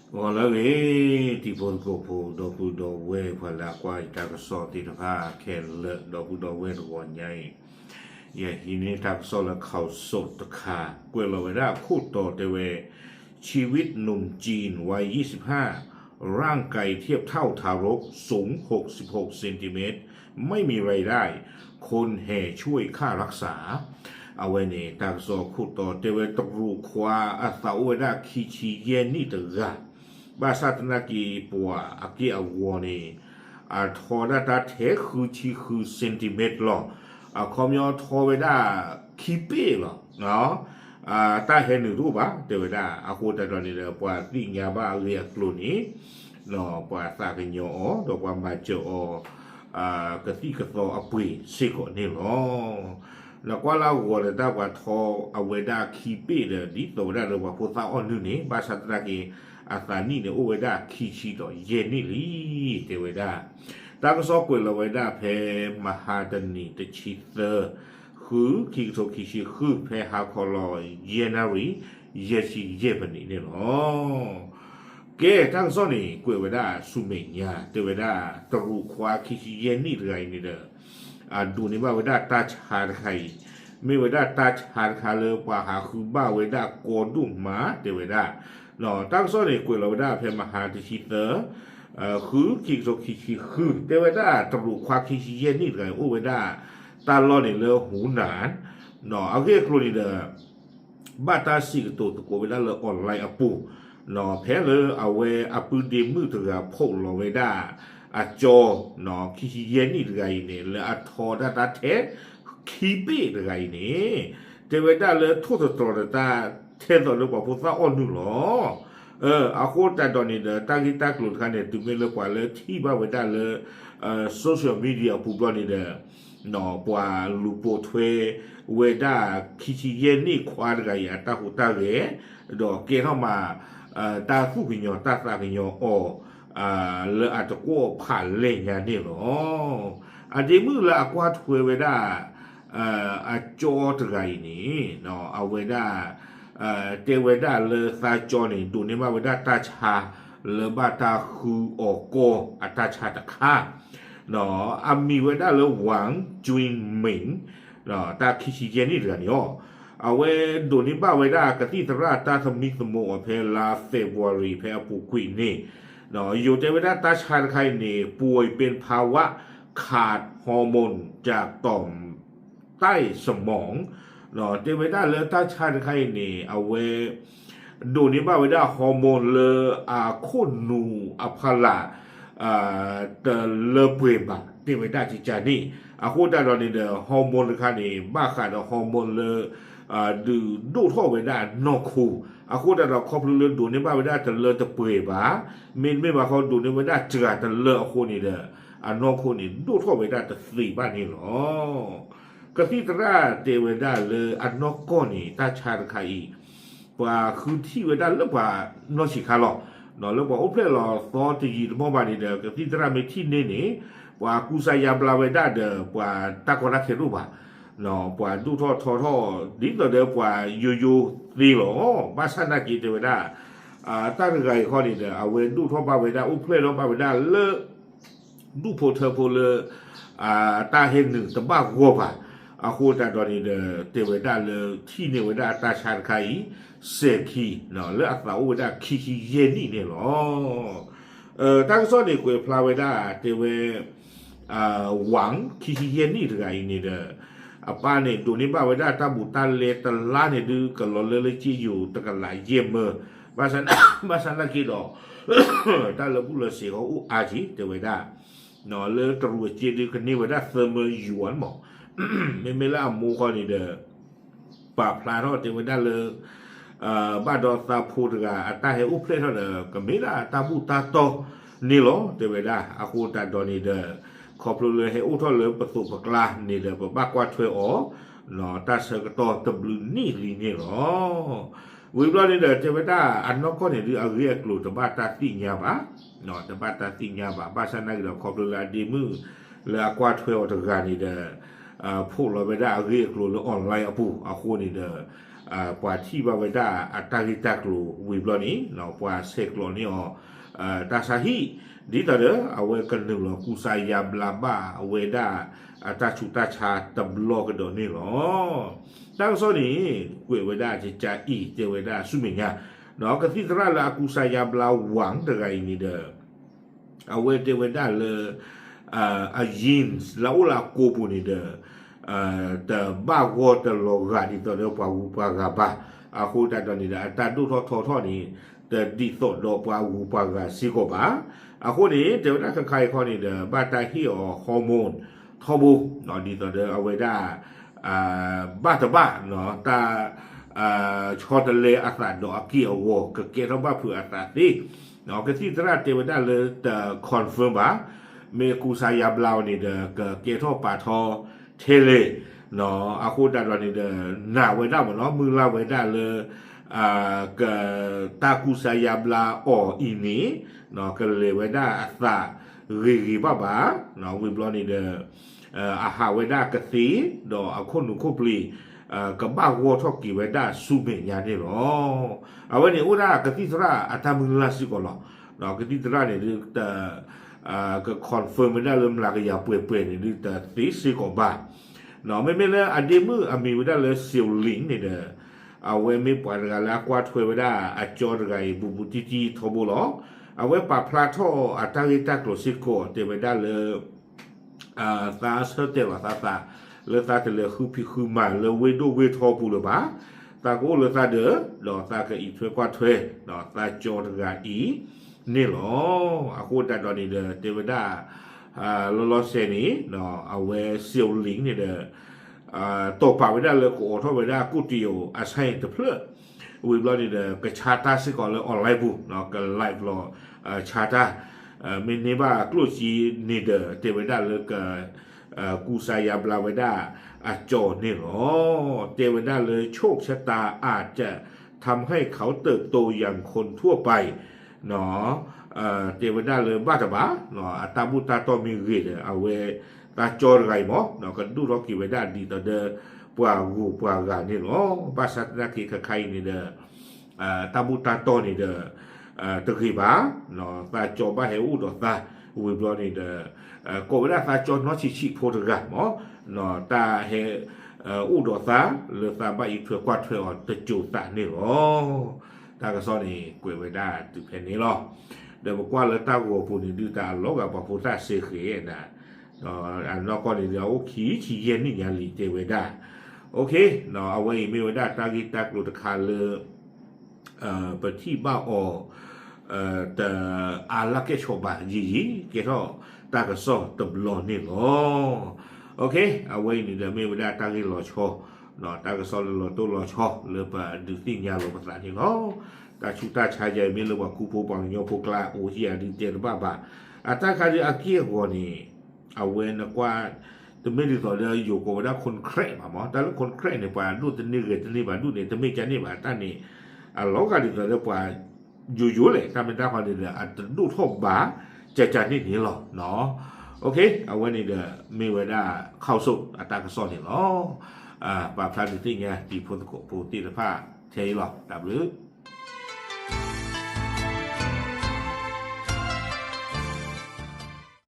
ဂီၤလၢအဂ့ၤ တံၤဖိသကိးဖိ ဒီပုၢ်ဒီဝဲၢ် ပှၤလၢအကွၢ်ယတၢ်ကစီၣ်သ့ၣ်တဖၣ်ခဲလၢာ် ဒီပုၢ်ဒီဝဲၢ် တဂီၤညါအံၤ ယဟံးန့ၢ်တၢ်ကစီၣ်လၢ ข่าวสด တခါ ကွဲးလီၤဝဲဒၣ်ခိၣ်တီတဲဝဲ ชีวิตหนุ่มจีนวัยยี่สิบห้า ร่างกายเทียบเท่าทารก สูง หกสิบหก เซนติเมตร ไม่มีรายได้ คนแห่ช่วยค่ารักษา အဝဲန့ၣ် တၢ်ကစီၣ်ခိၣ်တီတဲဝဲ တရူးခွါအသးအိၣ်ဝဲဒၣ်ခံဆံယဲၢ်နံၣ်တဂၤ ဘၣ်ဆၣ်သနာ်က့ ပှၤအက့ၢ်အဂီၤန့ၣ် အထီဒၣ်တၢ်ထဲဃုဆံဃု centimeter လီၤ. အခီပညီထီဝဲဒၣ် ခံပ့ၢ်လီၤ. တၢ်ဟဲနုာ်တအိၣ်ဘၣ် တဲဝဲဒၣ်. အဃိသတးဒီးန့ၣ်ဒီး ပှၤသ့ၣ်ညါဘၣ်အဂ့ၢ်အကျိၤန့ၣ် ပှၤသးကညီၤအီၤ ဒီးပှၤမၤစၢၤအီၤ ကသံၣ်ကသီအပှ့ၤစ့ၢ်ကီးန့ၣ်လီၤ. နကွၢ်လၢအဂီၤဒီး တၢ်ပှၤထီအဝဲဒၣ်ခံပ့ၢ်ဒီး ဒ်သိးဝဲဒၣ်လၢပှၤဖိသၣ်အီၣ်နုၢ်န့ၣ် ဘၣ်ဆၣ်သနာ်က့ အသးနံၣ်န့ၣ် အိၣ်ဝဲဒၣ်ခံဆံဒီးယဲၢ်နံၣ်လံ တဲဝဲဒၣ်. တၢ်ကစီၣ်ကွဲးလီၤဝဲဒၣ်ဖဲမဟါတနံၤ တဆံသၢ ဃု ခံကထိခံဆံဃု ဖဲဟါခီလီၤ ယဲၢ်နၣ်ရံၣ် ယဲၢ်ဆံယဲၢ်မံးနံးန့ၣ်လီၤ. ကဲ တၢ်ကစီၣ်န့ၣ် ကွဲးဝဲဒၣ်ဆူမဲာ်ညါ တဲဝဲဒၣ် တရူးခွါခံဆံယဲၢ်နံၣ်တဂၤအံၤန့ၣ်ဒီး အဒိးန့ၢ်ဘၣ်ဝဲဒၣ်တၢ်ဆါတခါအံၤ မ့ၢ်ဝဲဒၣ်တၢ်ဆါတခါလၢပှၤဟးဃုဘၣ်ဝဲဒၣ်ကီဒိၣ်မး တဲဝဲဒၣ်. တၢ်ကစီၣ်န့ၣ် ကွဲးလီၤဝဲဒၣ်ဖဲမဟါတဆံသၢ ဃု ခံကထိခံဆံဃု တဲဝဲဒၣ် တရူးခွါခံဆံယဲၢ်နံၣ်တဂၤအံၤ အိၣ်ဝဲဒၣ်တၢ်လီၢ်န့ၣ်လၢ ဟူနၢၣ် အဂ့ၢ်အကျိၤန့ၣ်ဒီး ဘၣ်တၢ်စံးကတိၤသကိးဝဲဒၣ်လၢ online အပူၤ ဖဲလၢအဝဲအပုၢ်ဒ့မုၣ်တဂၤ ဖီၣ်လီၤဝဲဒၣ်အကၠီ ခံဆံယဲၢ်နံၣ်တဂၤအံၤန့ၣ် လၢအထီဒၣ်တၢ်ထဲခံပ့ၢ်တဂၤအံၤန့ၣ် တဲဝဲဒၣ်လၢထိၣ်သတြီၤဒီးတၢ်ထဲသိးလၢပှၤဖိသၣ်အီၣ်နုၢ်လီၤ. အဃိသတးဒီးန့ၣ်ဒီး တၢ်ဂ့ၢ်တၢ်ကျိၤတခါန့ၣ် တုၤမ့ၢ်လၢပှၤလၢထံၣ်ဘၣ်ဝဲဒၣ်လၢ social media အပူၤဘျီန့ၣ်ဒီး ပှၤလူၤပိာ်ထွဲဝဲဒၣ် ခံဆံယဲၢ်နံၣ်ခွါတဂၤအံၤ အတၢ်ဟူးတၢ်ဂဲၤ ဒီးကဲထီၣ်မး တၢ်သူၣ်ကညီၤတၢ်သးကညီၤအီၤ လၢအတကွီၣ်ဖးလဲၢ်ညါန့ၣ်လီၤ. အဒ့မုၣ်လၢအကွၢ်ထွဲဝဲဒၣ် အကၠီတဂၤအံၤန့ၣ် အဝဲဒၣ် တဲဝဲဒၣ်လၢသးကၠီန့ၣ် ဒိးန့ၢ်ဘၣ်ဝဲဒၣ်တၢ်ဆါ လၢဘၣ်တၢ်ဃုအီၤကီၢ်အတၢ်ဆါတခါ အမံၤဝဲဒၣ်လၢ Wang Junming တၢ်ခံဆံယဲၢ်နံၣ်တဂၤန့ၣ်လီၤ. အဝဲဒိးန့ၢ်ဘၣ်ဝဲဒၣ်ကသံၣ်သရၣ်တၢ်သမံသမိးအီၤဖဲလါ February ဖဲအပူၤကွံာ်န့ၣ် ယိၤတဲဝဲဒၣ်တၢ်ဆါတခါအံၤန့ၣ် ป่วยเป็นภาวะขาดฮอร์โมนจากต่อมใต้สมอง တဲဝဲဒၣ်လၢတၢ်ဆါတခါအံၤန့ၣ် အဝဲ ဒိးန့ၢ်ဘၣ်ဝဲဒၣ် hormone လၢအခိၣ်နူာ်အဖီလာ် တလၢပှဲၤဘၣ် တဲဝဲဒၣ်ကကန့ၣ် အဃိသတးဒီးန့ၣ်ဒီး hormone တခါန့ၣ် ဘၣ်ဃးဒီး hormone လၢ ဒုးဒိၣ်ထီၣ်ဝဲဒၣ်နီၢ်ခိ အဃိသတးဒီးခီဖျိလၢဒိးန့ၢ်ဘၣ်ဝဲဒၣ်တလၢတပှဲၤဘၣ် မ့တမ့ၢ်ဘၣ်ဃီဒိးန့ၢ်ဝဲဒၣ်စှၤတလၢအဃိန့ၣ်ဒီး အနီၢ်ခိန့ၣ် ဒိၣ်ထီၣ်ဝဲဒၣ်တသ့ဘၣ်န့ၣ်လီၤ. ကသံၣ်သရၣ်တဲဝဲဒၣ်လၢအနီၢ်ကီၢ်န့ၣ် တၢ်ဆါတခါအံၤ ပှၤဃုထံၣ်ဝဲဒၣ်လၢပှၤနီၢ်ဆံးခါလီၤ. လၢပှၤအိၣ်ဖျဲၣ်လီၤသီတယံာ်တမီၢ်ဘၣ်န့ၣ်ဒီး ကသံၣ်သရၣ်မ့ၢ်ထံၣ်န့ၢ်န့ၣ် ပှၤကူစါယါဘျါဝဲဒၣ်ဒီး ပှၤတၢ်ကီတၢ်ခဲတအိၣ်ဘၣ်. ပှၤဒိၣ်ထီၣ်ထီထီၣ် ဒ်သိးဒီးပှၤယိယိသ့လီၤ. ဘၣ်ဆၣ်နာ်က့တဲဝဲဒၣ် တၢ်တဂၤအံၤခီန့ၣ်ဒီး အဝဲဒိၣ်ထီၣ်ဘၣ်ဝဲဒၣ် အိၣ်ဖျဲၣ်ထီၣ်ဘၣ်ဝဲဒၣ်လၢ ဒူၣ်ဖိထၢဖိလၢ တၢ်ဟဲနုာ်တဘၣ်ဂီၢ်ဘၣ်. အဃိသတးဒီးန့ၣ်ဒီး တဲဝဲဒၣ်လၢထံၣ်န့ၢ်ဝဲဒၣ်တၢ်ဆါတခါအံၤ စဲးခံ လၢအသးအိၣ်ဝဲဒၣ်ခံဆံယဲၢ်နံၣ်န့ၣ်လီၤ. တၢ်ကစီၣ်န့ၣ်ကွဲးဖျါဝဲဒၣ် တဲဝဲ ဝၣ် ခံဆံယဲၢ်နံၣ်တဂၤအံၤန့ၣ်ဒီး အပၢ်န့ၣ် ဒိးန့ၢ်ဘၣ်ဝဲဒၣ်တၢ်ဘူးတၢ်လဲတလါန့ၣ်ဒုး ကလီၤလၢလၢက့ယိၤတကလးယဲၢ်မၢ, ဘၣ်ဆၣ်သနာ်က့ဒီး တၢ်လၢဘူၣ်လၢစ့ၤဃီအိၣ်အါက့ တဲဝဲဒၣ်, လၢတရူးအစ့ဒုးကန့ၢ်ဝဲဒၣ်သၢမၢယွၤမး, မ့မ့ၢ်လၢအမိၢ်ဃီန့ၣ်ဒီး ပာ်ဖျါထီၣ်တဲဝဲဒၣ်လၢ ဘၣ်ဒီးသးဖိတဂၤ အတၢ်ဟဲအိၣ်ဖျဲၣ်ထီၣ်ဒီး ကမ့ၢ်ဒၣ်တၢ်ဘူၣ်တၢ်တီန့ၣ်လီၤ တဲဝဲဒၣ်. အဃိသတးဒီးန့ၣ်ဒီး ခီဖျိလၢဟဲအိၣ်ထီၣ်လၢပသိးပကျါန့ၣ်ဒီး ပဘၣ်ကွၢ်ထွဲအီၤ တၢ်ဆၢကတီၢ်တဘျုးနံၣ်လံန့ၣ်လီၤ. ဝံၤဘျီန့ၣ်ဒီး တဲဝဲဒၣ်အနီၢ်ကီၢ်န့ၣ်ဒုး အဂ့ၢ်အကျိၤတဘၣ်တၢ်သ့ၣ်ညါဘၣ်, တဘၣ်တၢ်သ့ၣ်ညါဘၣ်. ဘၣ်ဆၣ်သနာ်က့ဒီး ခီဖျိလၢအဒ့မုၣ် လၢအကွၢ်ထွဲအီၤတဂၤန့ၣ်ဒီး ဖီၣ်လီၤဝဲဒၣ်အဂ့ၢ်အကျိၤလၢ online အပူၤအဃိန့ၣ်ဒီး ပှၤထံၣ်ဘၣ်ဝဲဒၣ်အတၢ်ဂ့ၢ်တၢ်ကျိၤဝံၤဘျီန့ၣ် ပှၤဆဲးကျိးန့ၢ်အီၤ တၢ်ဆါဟံၣ် ဒ်သိးဒီး အဝဲကနုာ်လီၤကူစါယါဘျါဘၣ်ဝဲဒၣ် အတၢ်ဆူးတၢ်ဆါတဘျီကဒီးန့ၣ်လီၤ. တၢ်ကစီၣ်န့ၣ် ကွဲးဝဲဒၣ်ကကါအံၤ တဲဝဲဒၣ်ဆူမဲာ်ညါ ဒီးကသံၣ်သရၣ်လၢအကူစါယါဘျါဝၣ်တဂၤအံၤန့ၣ်ဒီး အဝဲတဲဝဲဒၣ်လၢ အ genes လၢအအိၣ်လၢအကိာ်ပူၤန့ၣ်ဒီး တဘၣ်ဂီၢ်တလီၤဂာ်ဒ်သိးဒီးပှၤဂုၤပှၤဂၤဘၣ်. အဃိသတးဒီးန့ၣ်ဒီး အတၢ်ဒိၣ်ထီၣ်ထီထီၣ်န့ၣ် တဒ်သိးဒီးပှၤဂုၤပှၤဂၤစ့ၢ်ကီးဘၣ်. အဃိန့ၣ် တဲဝဲဒၣ်ခဲခါအံၤခီန့ၣ်ဒီး ဘၣ်တၢ်ဟ့ၣ်အီၤ hormone ထီဘိ ဒ်သိးဒီးအဝဲဒၣ် ဘၣ်တဘၣ် တၢ် ဆီတလဲအသးဒီးအက့ၢ်အဂီၤ ကကဲထီၣ်ဘၣ်ဖုးအသးသ့. ကသံၣ်သရၣ်တဲဝဲဒၣ်လၢတ confirm ဘၣ်. မ့ၢ်ကူစါယါဘျါအီၤန့ၣ်ဒီး ကကဲထီၣ်ပာ်ထီထဲလဲၣ်. အဃိသတးဒီးန့ၣ်ဒီး နာ်ဝဲဒၣ်မ့ၢ်နီၤ မုၢ်လၢ်ဝဲဒၣ်လၢ က တၢ်ကူစါယါဘျါအီၤအံၤန့ၣ် ကလဲၤဝဲဒၣ်အသးဂ့ၤဂ့ၤဘၣ်ဘၣ်. ဝံၤဘျီန့ၣ်ဒီး အဟးဝဲဒၣ်ကသ့ ဒီးအခိၣ်နူာ်ခိၣ်ပျ့ၤ ကဘၣ်ဂီၢ်ထီၣ်က့ၤဝဲဒၣ်ဆူမဲာ်ညါန့ၣ်လီၤ. အဝဲန့ၣ်အိၣ်ဒၣ်ကသံၣ်သရၣ်အတၢ်မုၢ်လၢ်စ့ၢ်ကီးလီၤ. ကသံၣ်သရၣ်န့ၣ်ဒုး က confirm ဝဲဒၣ်လၢမျးကယၤပှဲၤပှဲၤန့ၣ်ဒုး တသ့စ့ၢ်ကီးဘၣ်. မ့မ့ၢ်လၢအဒ့မုၣ်အမံၤဝဲဒၣ်လၢ Seo Ling န့ၣ်ဒီး အဝဲမ့ၢ်ပှၤတဂၤလၢအကွၢ်ထွဲဝဲဒၣ်အကၠီတဂၤအံၤ ဘူးဘူးတံၢ်တံၢ်ထီဘိလီၤ. အဝဲပာ်ဖျါထီၣ်အတၢ်ဂ့ၢ်တၢ်ကျိၤစ့ၢ်ကီး တဲဝဲဒၣ်လၢ သးဆၢတဲာ်လီၤသးသး လၢသးတလဲၤဃုဖံးဃုမၤလၢဝ့ၢ်ဒိၣ်ဝ့ၢ်ထီပူၤလၢၤဘၣ်. သးကအိၣ်လၢသးဒၢး ဒီးသးကအံးထွဲကွၢ်ထွဲ ဒီးသးကၠီတဂၤအံၤန့ၣ်လီၤ. အဃိသတးဒီးန့ၣ်ဒီး တဲဝဲဒၣ် လီၤလီၤဆဲးန့ၣ် အဝဲ Seo Ling န့ၣ်ဒီး တီၢ်ပာ်ဝဲဒၣ်လၢကအိးထီၣ်ဝဲဒၣ်ကိၣ်တံၢ်အိၣ်အဆၣ်အံၤတဖျၢၣ် ဝံၤဘျီန့ၣ်ဒီး ကဆါတၢ်စ့ၢ်ကီးလၢ online ပူၤ က live လီၤ ဆါတၢ် မ့ၢ်န့ၢ်ဘၣ်ကျိၣ်စ့န့ၣ်ဒီး တဲဝဲဒၣ်လၢက ကူစါယါဘျါဝဲဒၣ်အကၠီန့ၣ်လီၤ. တဲဝဲဒၣ်လၢ โชคชะตาอาจจะทำให้เขาเติบโตอย่างคนทั่วไป တဲဝဲဒၣ်လၢဘၣ်တဘၣ် အတၢ်ဘူၣ်တၢ်တီၢ်မ့ၢ်ဂ့ၤဒီး အဝဲ သးကၠီတဂၤအံၤမ့ၢ် ကဒိၣ်ထီၣ်က့ၤဝဲဒၣ်ဒ်သိးဒီး ပှၤဂုၤပှၤဂၤန့ၣ်လီၤ. ဘၣ်ဆၣ်သနာ်က့ခဲခါအံၤန့ၣ်ဒီး တၢ်ဘူၣ်တၢ်တီၢ်န့ၣ်ဒီး တဂ့ၤဘၣ် သးကၠီဘၣ်ဟဲအိၣ်ဒီးသး ဝံၤဘျီန့ၣ်ဒီး ကိးဝဲဒၣ်သးကၠီနီၢ်ဆံးဆံးဖိတဂၤမ့ၢ် တၢ်ဟဲ အိၣ်ဒီးသး လၢသးဘၣ်အံးထွဲကွၢ်ထွဲအီၤတစိၤသးန့ၣ်လီၤ. တၢ်ကစီၣ်န့ၣ် ကွဲးဝဲဒၣ်တုၤဖဲန့ၣ်လီၤ. ဒီးပကွၢ်လၢတၢ်ဂီၤပူၤန့ၣ်ဒုး တၢ်အလီၤဂာ်ပှၤဖိသၣ်စ့ဃဲၤနၤ အနီၢ်ကီၢ်န့ၣ်ဒုး အအိၣ်ခံဆံယဲၢ်နံၣ်ညါလံ တဲဝဲဒၣ်. အဝဲအံၤမ့ၢ်ဝဲဒၣ်တၢ်ဂ့ၢ်တၢ်ကျိၤတခါလၢ ပထံၣ်ဘၣ်အီၤ တအါလၢကဲၣ်ဆိးဘၣ် ယံာ်ယံာ် ကဲထီၣ်တၢ်ကစီၣ်တဘျီန့ၣ်လီၤ. အဝဲအံၤန့ၣ်ဒီးမ့ၢ်ဝဲဒၣ်တၢ်ဂ့ၢ်လီၤဆီ တၢ်ကစီၣ်လၢလီၤတိၢ်လီၤဆီ လၢပဒုးသ့ၣ်ညါလီၤပသးန့ၣ်လီၤ. တၢ်ဆူးတၢ်ဆါယဲမ့ၢ်လၢပှၤခူဖိပှၤကညီဖိကျါအိၣ်ဟံၣ်အဒုးတဲတဘၣ်ဘၣ်. အတၢ်ခါဒုးအက့ၢ်အဂီၤန့ၣ် အဝဲနကွၢ် တမ့ၢ်ဒ်သိးလၢယိၤကိးဝဲဒၣ် concrete ဘၣ်မ့ၢ် တၢ်လၢ concrete န့ၣ် ပှၤဒိၣ်တန့ၢ်ဂဲၤတန့ၢ်ဘၣ်ဒူၣ်န့ၣ် တမ့ၢ်ကန့ၣ်ဘၣ် တၢ်န့ၣ် အလီၤဂာ်ဒ်သိးလၢပှၤယိယိလဲၣ် တၢ်မ့ၢ်တၢ်ခီန့ၣ်ဒီး အတဒိၣ်ထီၣ်ဘၣ် ကကန့ၣ်န့ၣ်လီၤ. အဝဲန့ၣ်ဒီး မ့ၢ်ဝဲဒၣ် ခီၣ်စိအတၢ်ကစီၣ်န့ၣ်လီၤ. ပာ်ဖျါဒုးသ့ၣ်ညါတံၤဖိသကိးဖိသ့ၣ်တဖၣ်ထဲအံၤလီၤ. တၢ်ဘျုး